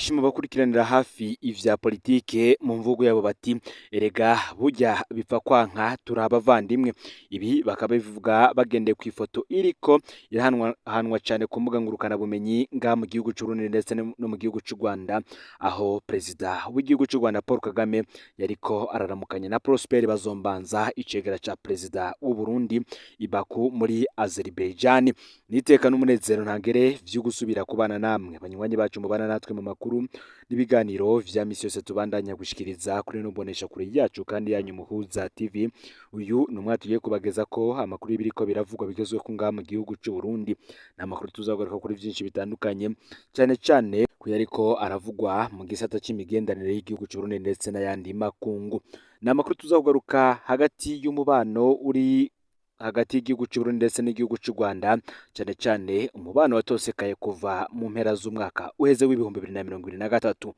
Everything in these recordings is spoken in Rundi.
Benshi mu bakurikiranira hafi ivya politike mu mvugo yabo bati: "Erega burya bipfa kwanka turi abavandimwe." Ibi bakaba bivuga bagendeye ku ifoto iriko irahanwahanwa cane ku mbuga ngurukanabumenyi ngaha mu gihugu c'Uburundi ndetse no mu gihugu c'u Rwanda, aho perezida w'igihugu c'u Rwanda Paul Kagame yariko araramukanya na Prosper Bazombanza, icegera ca perezida w'u Burundi, i Baku muri Azerbaijan. Niteka n'umunezero ntangere vyo gusubira kubana namwe, banywanyi bacu mubana natwe mu makuru n'ibiganiro vya misi yose tubandanya gushikiriza kuri ino mbonesha kure yacu kandi yanyu Muhuza TV. Uyu ni umwaka tugiye kubageza ko amakuru y'ibiriko biravugwa bigezweho ngaha mu gihugu c'u Burundi. Ni amakuru tuzagaruka kuri vyinshi bitandukanye, cane cane kuyariko aravugwa mu gisata c'imigenderanire y'igihugu c'u Burundi ndetse n'ayandi makungu. Ni amakuru tuzakugaruka hagati y'umubano uri hagati y'igihugu c'u Burundi ndetse n'igihugu c'u Rwanda, cane cane umubano watosekaye kuva mu mpera z'umwaka uheze w'2023.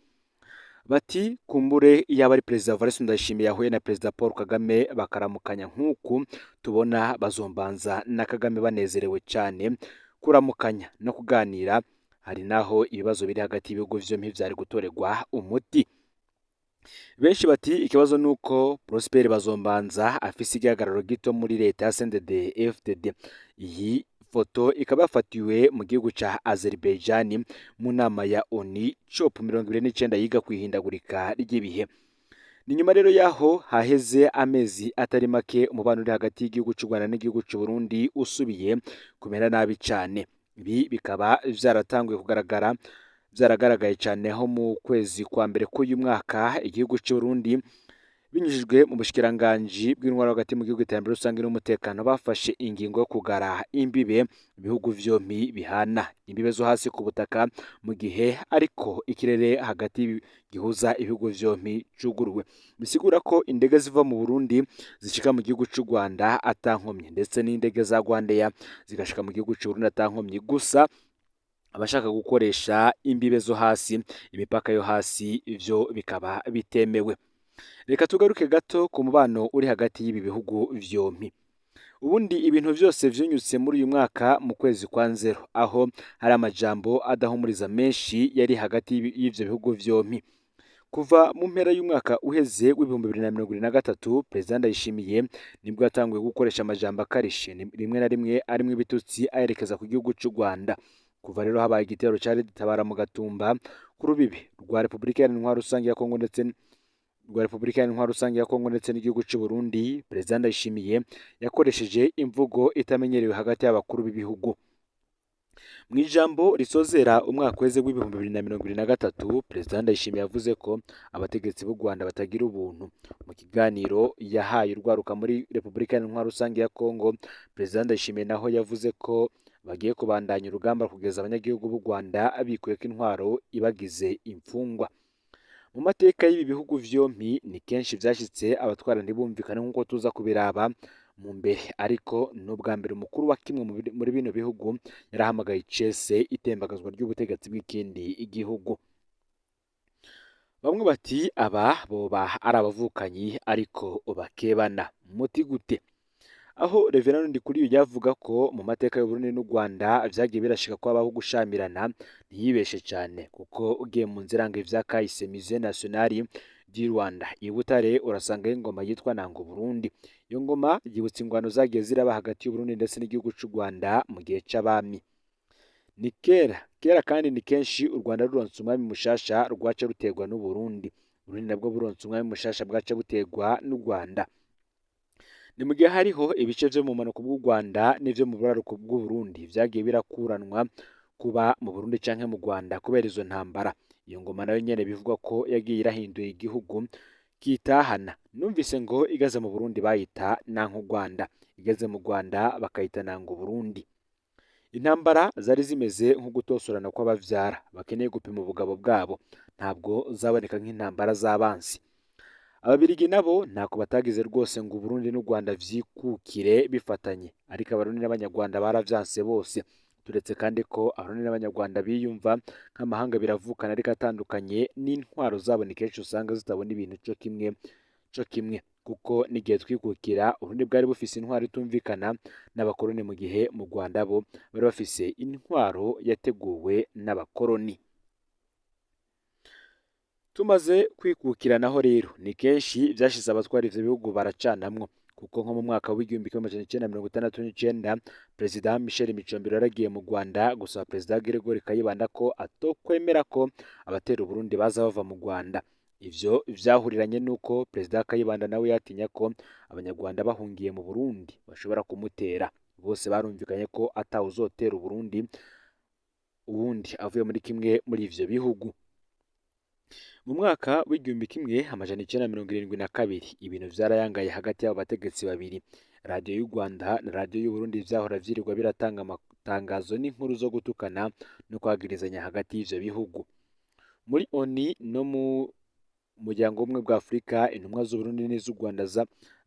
Bati kumbure iyaba ari perezida Evariste Ndayishimiye yahuye na perezida Paul Kagame bakaramukanya nk'uku tubona Bazombanza na Kagame banezerewe cane kuramukanya no kuganira, hari naho ibibazo biri hagati y'ibihugu vyompi vyari gutorerwa umuti. Benshi bati ikibazo nuko Prosper Bazombanza afise igihagararo gito muri leta ya CNDD FDD. Iyi foto ikaba yafatiwe mu gihugu ca Azerbaijan mu nama ya ONU COP 29 yiga kwihindagurika ry'ibihe. Ni nyuma rero yaho haheze amezi atari make umubano uri hagati y'igihugu c'u Rwanda n'igihugu c'u Burundi usubiye kumera nabi cane. Ibi bikaba vyaratanguye kugaragara, vyaragaragaye cane ho mu kwezi kwa mbere k'uyu mwaka igihugu c'u Burundi binyujijwe mu bushikiranganji bw'intwaro hagati mu gihugu, iterambere rusange n'umutekano, bafashe ingingo yo kugara imbibe ibihugu vyompi bihana, imbibe zo hasi ku butaka, mu gihe ariko ikirere hagati gihuza ibihugu vyompi cuguruwe. Bisigura ko indege ziva mu Burundi zishika mu gihugu c'u Rwanda atankomye, ndetse n'indege za Rwandair zigashika mu gihugu c'u Burundi atankomye. Gusa abashaka gukoresha imbibe zo hasi, imipaka yo hasi, ivyo bikaba bitemewe. Reka tugaruke gato ku mubano uri hagati y'ibi bihugu vyompi. Ubundi ibintu vyose vyunyutse muri uyu mwaka mu kwezi kwa Nzero, aho hari amajambo adahumuriza menshi yari hagati y'ivyo bihugu vyompi. Kuva mu mpera y'umwaka uheze w'2023, perezida Ndayishimiye nibwo yatanguye gukoresha amajambo akarishe, rimwe na rimwe arimwo ibitutsi, ayerekeza ku gihugu c'u Rwanda. Kuva rero habaye igitero cari gitabara mu Gatumba ku rubibi rwa Repubulika Iharanira Intwaro Rusange ya Kongo ndetse rwa Repubulika Iharanira Rusange ya Kongo ndetse n'igihugu c'u Burundi, perezida Ndayishimiye yakoresheje imvugo itamenyerewe hagati y'abakuru b'ibihugu. Mu ijambo risozera umwaka uheze w'2023, perezida Ndayishimiye yavuze ko abategetsi b'u Rwanda batagira ubuntu. Mu kiganiro yahaye urwaruka muri Repubulika Iharanira Rusange ya Kongo, perezida Ndayishimiye naho yavuze ko bagiye kubandanya urugamba kugeza abanyagihugu b'u Rwanda bikuyeko intwaro ibagize imfungwa. Mu mateka y'ibi bihugu vyompi ni kenshi vyashitse abatwara ntibumvikane nk'uko tuza kubiraba mu mbere, ariko n'ubwa mbere umukuru wa kimwe muri bino bihugu yarahamagaye icese itembagazwa ry'ubutegetsi bw'ikindi igihugu. Bamwe bati aba boba ari abavukanyi ariko bakebana. Muti gute? Aho Reverend Ndikuriyo yavuga ko mu mateka y'Uburundi n'u Rwanda vyagiye birashika ko habaho gushamirana, ntiyibeshe cane, kuko ugiye mu nzira ivya kahise, Musée National du Rwanda i Butare, urasangayo ingoma yitwa Nanga Burundi. Iyo ngoma yibutsa ingwano zagiye ziraba hagati y'Uburundi ndetse n'igihugu c'u Rwanda mu gihe c'abami. Ni kera kera kandi ni kenshi u Rwanda ruronse umwami mushasha rwaca ruterwa n'u Burundi, Uburundi nabwo buronse umwami mushasha bwaca buterwa n'u Rwanda. Ni mu gihe hariho ibice vyo mu bumanuko bw'u Rwanda n'ivyo mu buraruko bw'u Burundi vyagiye birakuranwa kuba mu Burundi canke mu Rwanda kubera izo ntambara. Iyo ngoma nayo nyene bivugwa ko yagiye irahindura igihugu kitahana. Numvise ngo igaze mu Burundi bayita Nanka Rwanda, igeze mu Rwanda bakayita Nanga Burundi. Intambara zari zimeze nko gutosorana kw'abavyara bakeneye gupima ubugabo bwabo, ntabwo zaboneka nk'intambara z'abansi. Ababirigi nabo ntako batagize rwose ngo Uburundi n'u Rwanda vyikukire bifatanye, ariko Abarundi n'Abanyarwanda baravyanse bose. Turetse kandi ko Abarundi n'Abanyarwanda biyumva nk'amahanga biravukana ariko atandukanye, n'intwaro zabo ni kenshi usanga zitabona ibintu co kimwe, kuko n'igihe twikukira Uburundi bwari bufise intwaro itumvikana n'abakoroni, mu gihe mu Rwanda bo bari bafise intwaro yateguwe n'abakoroni. Tumaze kwikukiranaho rero ni kenshi vyashize abatwara ivyo bihugu baracanamwo, kuko nko mu mwaka w'1969 Perezida Michel Micombero yaragiye mu Rwanda gusaba Perezida Gregoire Kayibanda ko atokwemera ko abatera Uburundi baza bava mu Rwanda. Ivyo vyahuriranye nuko Perezida Kayibanda nawe yatinya ko abanyarwanda bahungiye mu Burundi bashobora kumutera. Bose barumvikanye ko atawuzotera Uburundi uwundi avuye muri kimwe muri ivyo bihugu. Mu mwaka w'1972 ibintu vyarayangaye hagati y'abo bategetsi babiri. Radiyo y'u Rwanda na radiyo y'u Burundi vyahora vyirirwa biratanga amatangazo n'inkuru zo gutukana no kwagirizanya hagati y'ivyo bihugu. Muri ONU no mu muryango w'ubumwe bwa Afurika, intumwa z'Uburundi n'iz'u Rwanda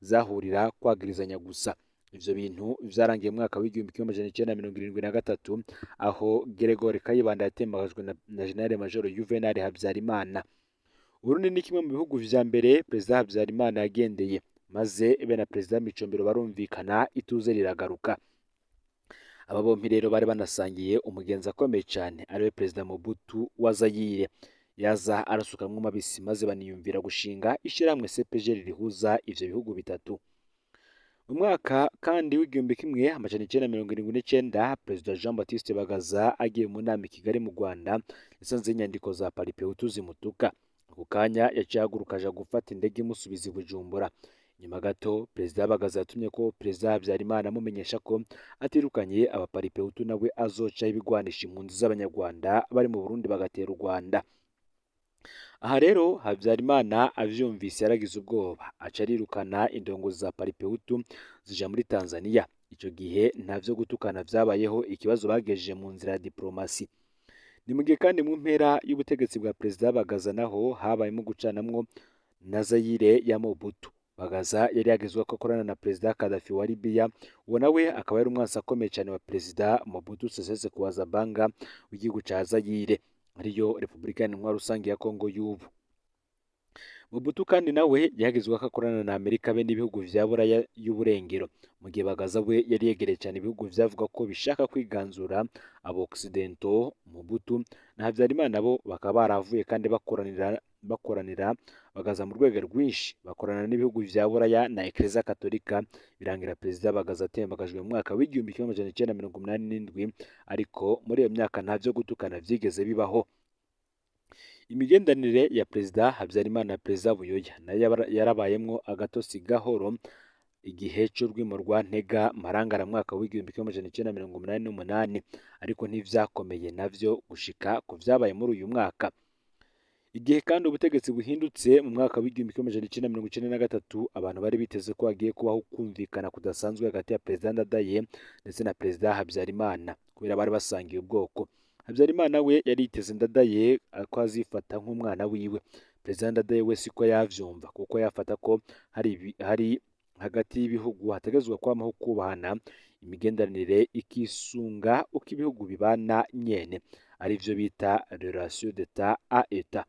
zahurira kwagirizanya gusa. Ivyo bintu vyarangiye mu mwaka w'1973 aho Gregoire Kayibanda yatembagajwe na General Major Juvenal Habyarimana. Uburundi ni kimwe mu bihugu vya mbere Perezida Habyarimana yagendeye, maze be na Perezida Micombero barumvikana, ituze riragaruka. Aba bompi rero bari banasangiye umugenzi akomeye cane, ariwe Perezida Mobutu wa Zaire. Yaza arasukamwo mabisi, maze baniyumvira gushinga ishirahamwe CPGL rihuza ivyo bihugu bitatu. Mu mwaka kandi w'1979 Perezida Jean Baptiste Bagaza agiye mu nama i Kigali mu Rwanda, yasanze inyandiko za Palipehutu zimutuka. Ako kanya yaciye ahaguruka aja gufata indege imusubiza i Bujumbura. Nyuma gato Perezida Bagaza yatumye ko Perezida Habyarimana amumenyesha ko atirukanye abaparipehutu nawe azoca ibigwanisha impunzi z'abanyarwanda bari mu Burundi bagatera u Rwanda. Aha rero Habyarimana avyumvise yaragize ubwoba, aca arirukana indongozi za Palipehutu zija muri Tanzania. Ico gihe nta vyo gutukana vyabayeho, ikibazo bagejeje mu nzira ya diplomasi. Ni mu gihe kandi mu mpera y'ubutegetsi bwa Perezida Bagaza naho habayemo gucanamwo na Zaire ya Mobutu. Bagaza yari yagezwe ko akorana na Perezida Gaddafi wa Libya, uwo nawe akaba yari umwansi akomeye cyane wa Perezida Mobutu Sese Seko wa Zabanga w'igihugu ca Zaire, ariyo Repubulika Iharanira Rusange ya Kongo y'ubu. Mobutu kandi nawe yagezwe ko akorana na Amerika be n'ibihugu vya Buraya y'uburengero, mu gihe Bagaza we yari yegereye cyane ibihugu vyavuga ko bishaka kwiganzura abo Occidentaux. Mobutu na Habyarimana bo bakaba baravuye kandi bakoranira Bagaza mu rwego rwinshi, bakorana n'ibihugu vya Buraya na Eklezia Katolika, birangira Perezida Bagaza atembagajwe mu mwaka w'1987, ariko muri iyo myaka nta vyo gutukana vyigeze bibaho. Imigenderanire ya Perezida Habyarimana na Perezida Buyoya nayo yarabayemwo agatosi gahoro igihe c'urwimo rwa Ntega Marangara mu mwaka w'1988, ariko ntivyakomeye navyo gushika ku vyabaye muri uyu mwaka. Igihe kandi ubutegetsi buhindutse mu mwaka w'1993, abantu bari biteze ko hagiye kubaho kumvikana kudasanzwe hagati ya Perezida Ndadaye ndetse na Perezida Habyarimana, kubera bari basangiye ubwoko. Habyarimana we yari yiteze Ndadaye ko azifata nk'umwana wiwe. Perezida Ndadaye we siko yavyumva, kuko yafata ko hari hagati y'ibihugu hategezwa kwamaho kubahana, imigenderanire ikisunga uko ibihugu bibana nyene, arivyo bita relation d'état à état.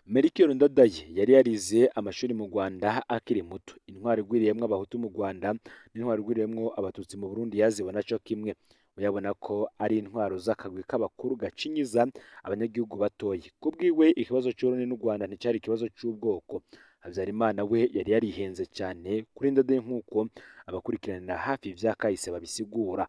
Melchior Ndadaye yari yarize amashuri mu Rwanda akiri muto. Intwaro igwiriyemwo abahutu mu Rwanda n'intwaro igwiriyemwo abatutsi mu Burundi yazibona co kimwe. Uyabona ko ari intwaro z'akagwi k'abakuru gacinyiza abanyagihugu batoyi. Kubwiwe ikibazo c'Uburundi n'u Rwanda nticari ikibazo c'ubwoko. Habyarimana we yari yarihenze cyane kuri Ndadaye nk'uko abakurikiranira hafi ivya kahise babisigura.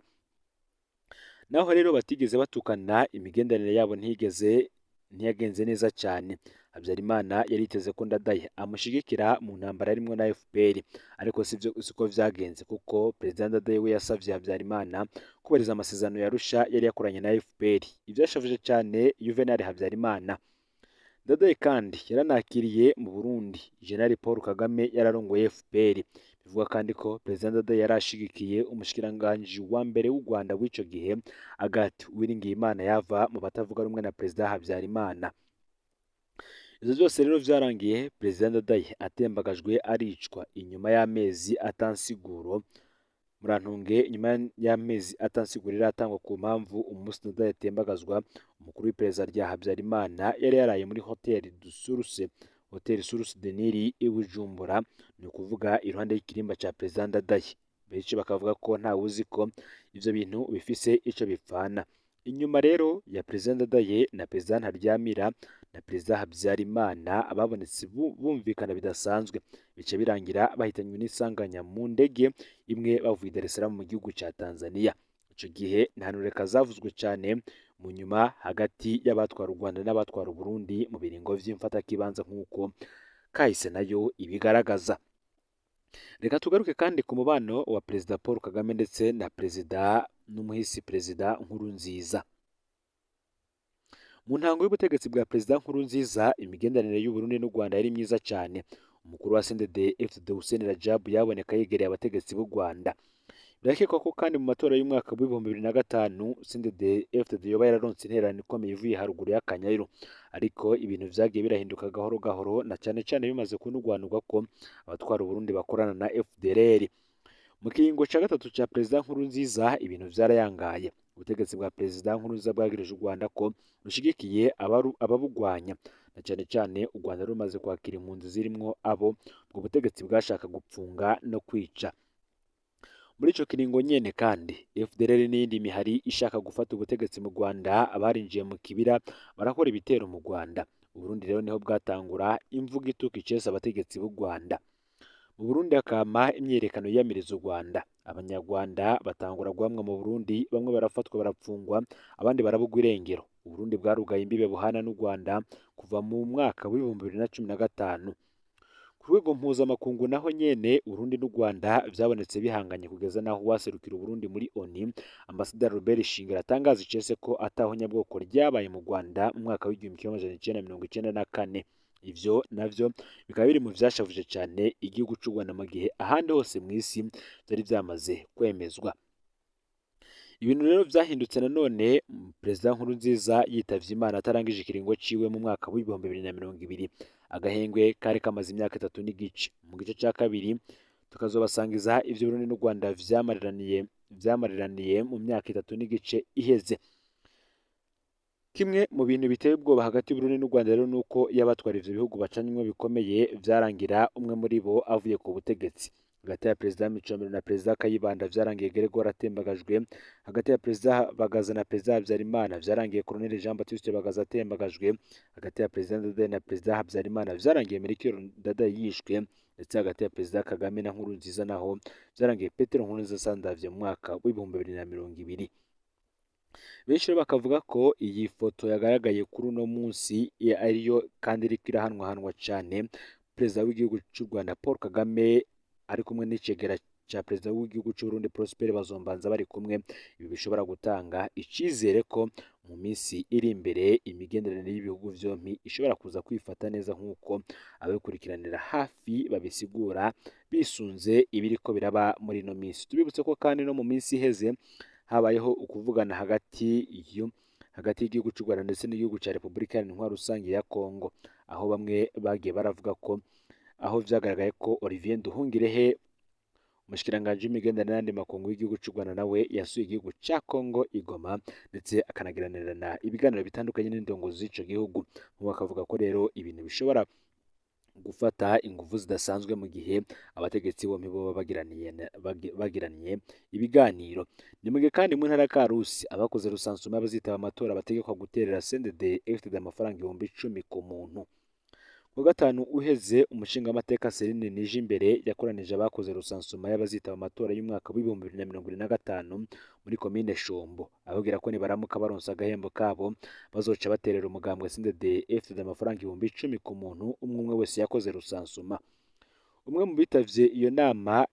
Naho rero batigeze batukana, imigenderanire yabo ntiyagenze neza cyane. Habyarimana yari yiteze ko Ndadaye amushigikira mu ntambara yarimwo na FPR, ariko siko vyagenze, kuko Perezida Ndadaye we yasavye Habyarimana kubahiriza amasezerano ya Arusha yari yakoranye na FPR. Ivyashavuje cyane Juvenal Habyarimana. Ndadaye kandi yaranakiriye mu Burundi General Paul Kagame yararongoye FPR. Bivugwa kandi ko Perezida Ndadaye yarashigikiye umushikiranganji wa mbere w'u Rwanda w'ico gihe Agathe Uwiringiyimana yava mu batavuga rumwe na Perezida Habyarimana. Ivyo vyose rero vyarangiye Perezida Ndadaye atembagajwe aricwa inyuma y'amezi atansiguro. Murantunge, inyuma y'amezi atansiguro iratangwa ku mpamvu umunsi Ndadaye atembagazwa, umukuru w'iperereza rya Habyarimana yari yaraye muri Hotel du Source, Hotel Source de Nil i Bujumbura, ni ukuvuga iruhande y'ikirimba ca Perezida Ndadaye. Benshi bakavuga ko ntawe uzi ko ivyo bintu bifise ico bipfana. Inyuma rero ya Perezida Ndadaye na Perezida Ntaryamira na Perezida Habyarimana babonetse bumvikana bidasanzwe, bica birangira bahitanywe n'isanganya mu ndege imwe bavuye i Dar es Salaam mu gihugu ca Tanzania. Ico gihe ntanureka zavuzwe cane mu nyuma hagati y'abatwara u Rwanda n'abatwara Uburundi mu biringo vy'imfatakibanza nk'uko kahise nayo ibigaragaza. Reka tugaruke kandi ku mubano wa Perezida Paul Kagame ndetse na Perezida n'umuhisi Perezida Nkurunziza. Mu ntango y'ubutegetsi bwa Perezida Nkurunziza, imigenderanire y'Uburundi n'u Rwanda yari myiza cyane. Umukuru wa CNDD FDD Hussein Rajab yaboneka yegereye abategetsi b'u Rwanda. Birakekwa ko kandi mu matora y'umwaka w'2005 CNDD FDD yoba yararonse intererano ikomeye ivuye haruguru y'Akanyaru, ariko ibintu vyagiye birahinduka gahoro gahoro, na cane cane bimaze kunugwanugwa ko abatwara Uburundi bakorana na FDLR. Mu kiringo ca gatatu ca Perezida Nkurunziza ibintu vyarayangaye. Ubutegetsi bwa Perezida Nkurunziza bwagirije u Rwanda ko rushigikiye ababugwanya, na cane cane u Rwanda rumaze kwakira impunzi zirimwo abo ubwo butegetsi bwashaka gupfunga no kwica. Muri ico kiringo nyene kandi FDLR n'iyindi mihari ishaka gufata ubutegetsi mu Rwanda barinjiye mu kibira barakora ibitero mu Rwanda. Uburundi rero niho bwatangura imvugo ituka icese abategetsi b'u Rwanda. Mu Burundi hakama imyiyerekano yiyamiriza u Rwanda. Abanyarwanda batangura guhamwa mu Burundi, bamwe barafatwa barapfungwa, abandi barabugwa irengero. Uburundi bwarugaye imbibe buhana n'u Rwanda kuva mu mwaka w'2015. Ku rwego mpuzamakungu naho nyene Uburundi n'u Rwanda vyabonetse bihanganye kugeza naho uwaserukira Uburundi muri ONU Ambasaderi Robert Shingiro atangaza icese ko ataho nyabwoko ryabaye mu Rwanda mu mwaka w'1994. Ivyo navyo bikaba biri mu vyashavuje cane igihugu c'u Rwanda mu gihe ahandi hose mw'isi vyari vyamaze kwemezwa. Ibintu rero vyahindutse nanone Perezida Nkurunziza yitavye Imana atarangije ikiringo ciwe mu mwaka w'2020. Agahengwe kari kamaze imyaka 3 n'igice. Mu gice ca kabiri tukazobasangiza ivyo Burundi n'u Rwanda vyamareraniye mu myaka 3 n'igice iheze. Kimwe mu bintu biteye ubwoba hagati y'Uburundi n'u Rwanda rero nuko y'abatwara ivyo bihugu bacanywe bikomeye vyarangira umwe muri bo avuye ku butegetsi. Hagati ya Perezida Micombero na Perezida Kayibanda vyarangiye Gregoire atembagajwe, hagati ya Perezida Bagaza na Perezida Habyarimana vyarangiye Colonel Jean Baptiste Bagaza atembagajwe, hagati ya Perezida Ndadaye na Perezida Habyarimana vyarangiye Melchior Ndadaye yishwe, ndetse hagati ya Perezida Kagame na Nkurunziza naho vyarangiye Petero Nkurunziza asandavye mu mwaka w'2020. Benshi rero bakavuga ko iyi foto yagaragaye kuri uno munsi ariyo kandi iriko irahanwahanwa cane. Perezida w'igihugu c'u Rwanda Paul Kagame ari kumwe n'icegera ca Perezida w'igihugu c'u Burundi Prosper Bazombanza bari kumwe. Ibi bishobora gutanga icizere ko mu minsi iri imbere imigenderanire y'ibihugu vyompi ishobora kuza kwifata neza nk'uko ababikurikiranira hafi babisigura bisunze ibiriko biraba muri ino minsi. Tubibutse ko kandi no mu minsi iheze habayeho ukuvugana hagati y'igihugu c'u Rwanda ndetse n'igihugu ca Repubulika Iharanira Intwaro Rusange ya Kongo, aho bamwe bagiye baravuga ko aho vyagaragaye ko Olivier Nduhungirehe umushikiranganji w'imigenderanire n'ayandi makungu y'igihugu c'u Rwanda nawe yasuye igihugu ca Kongo i Goma, ndetse akanagiranirana ibiganiro bitandukanye n'indongozi z'ico gihugu. Nk'ubu akavuga ko rero ibintu bishobora gufata inguvu zidasanzwe mu gihe abategetsi bompi boba bagiraniye ibiganiro. Ni mugihe kandi mu ntara ya Karusi abakoze rusansuma bazitaba amatora bategekwa guterera CNDD FDD amafaranga 10,000 ku muntu. Ku gatanu uheze umushingamateka Celine Nijimbere yakoranije abakoze rusansuma y'abazitaba amatora y'umwaka w'2025 muri komine Shombo, ababwira ko nibaramuka baronse agahembo kabo bazoca baterera umugambwe CNDD FDD amafaranga 10,000 ku muntu umwe umwe wese yakoze rusansuma. Umwe mu bitavye iyo nama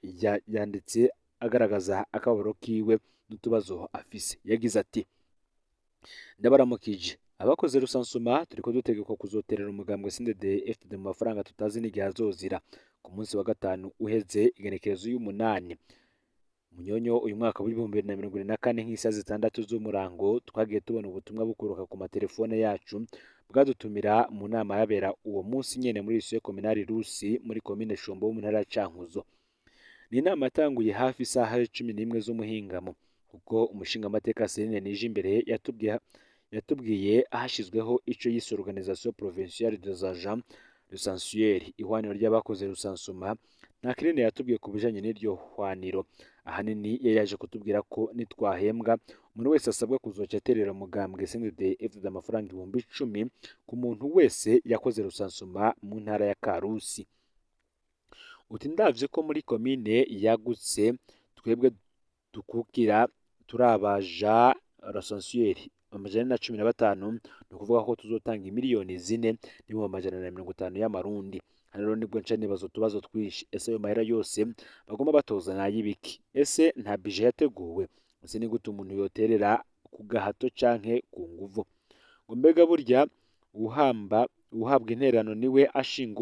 yanditse agaragaza akababaro kiwe n'utubazo afise. Yagize ati: ndabaramukije abakoze rusansuma, turiko dutegekwa kuzoterera umugambwe CNDD FDD mu mafaranga tutazi n'igihe azozira. Ku munsi wa gatanu uheze igenekerezo y'umunani Munyonyo uyu mwaka w'2024 nk'isaha 6 z'umurango twagiye tubona ubutumwa bukuruka ku matelefone yacu bwadutumira mu nama yabera uwo munsi nyene muri Lycée Communale Rusi muri komine Shombo mu ntara ya Cankuzo. Ni inama yatanguye hafi isaha 11 z'umuhingamo, kuko umushingamateka Celine Nijimbere yatubwiye ahashizweho ico yise Organisation Provinciale des Agents Recensueurs, ihwaniro ry'abakoze rusansuma. Nta kinini yatubwiye ku bijanye n'iryo hwaniro, Ahanini yari yaje kutubwira ko nitwahembwa umuntu wese asabwa kuzoca aterera umugambwe CNDD-FDD amafaranga 10,000 ku muntu wese yakoze rusansuma mu ntara ya Karusi. Uti ndavye ko muri komine yagutse twebwe dukukira turabaja rasansiyeri 415, ni ukuvuga ko tuzotanga 4 450,000 y'amarundi. Hano rero nibwo nca nibaza utubazo twinshi. Ese ayo mahera yose bagomba batoza n'ay'ibiki? Ese nta bije yateguwe? Ese ni gute umuntu yoterera ku gahato canke ku nguvu? Ngo mbega burya uhabwa intererano niwe ashinga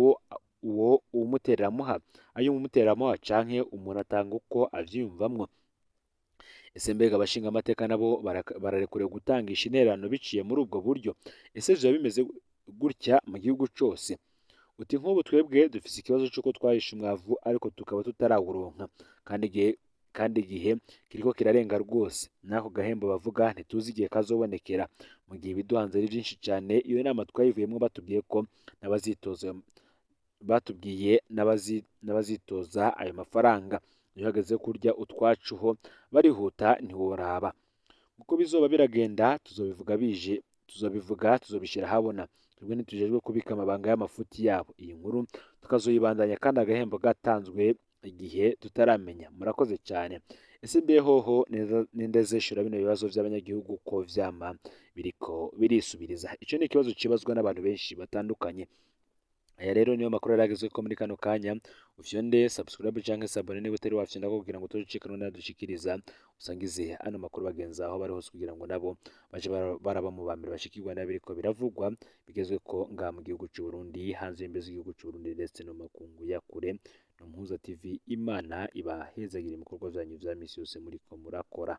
uwo uwumuterera amuha, ayo umuterera amuha, canke umuntu atanga uko avyiyumvamwo? Ese mbega abashinga amateka nabo bararekuriwe gutangisha intererano biciye muri ubwo buryo? Ese vyoba bimeze gutya mu gihugu cose? Uti nk'ubu twebwe dufise ikibazo c'uko twahishe umwavu ariko tukaba tutarawuronka, kandi igihe kiriko kirarenga rwose. N'ako gahembo bavuga ntituzi igihe kazobonekera, mu gihe ibiduhanze ari vyinshi cane. Iyo nama twayivuyemwo batubwiye ko n'abazitoza, batubwiye n'abazitoza ayo mafaranga. Iyo hageze kurya utwacu ho barihuta ntiworaba. Uko bizoba biragenda tuzobivuga bije, tuzobivuga, tuzobishira ahabona. Twebwe ntitujejwe kubika amabanga y'amafuti yabo. Iyi nkuru tukazoyibandanya kandi agahembo gatanzwe igihe tutaramenya. Murakoze cyane. Ese mbe hoho ninde zishura bino bibazo by'abanyagihugu ko vyama biriko birisubiriza? Ico ni ikibazo cibazwa n'abantu benshi batandukanye. Aya rero niyo makuru yaragezwe ko muri kano kanya. Ufyonde subscribe canke s'abonner niba utari wafyonda kugira ngo utojicikanwe n'adushikiriza, usangize ano makuru bagenzi aho bari hose kugira ngo nabo baje baraba mu bambere bashikirwa n'abiriko biravugwa bigezwe ko ngaha mu gihugu c'u Burundi, hanze y'imbibe z'igihugu c'u Burundi ndetse no makungu ya kure. No Muhuza TV, Imana ibahezagira ibikorwa vyanyu vya misi yose muriko murakora.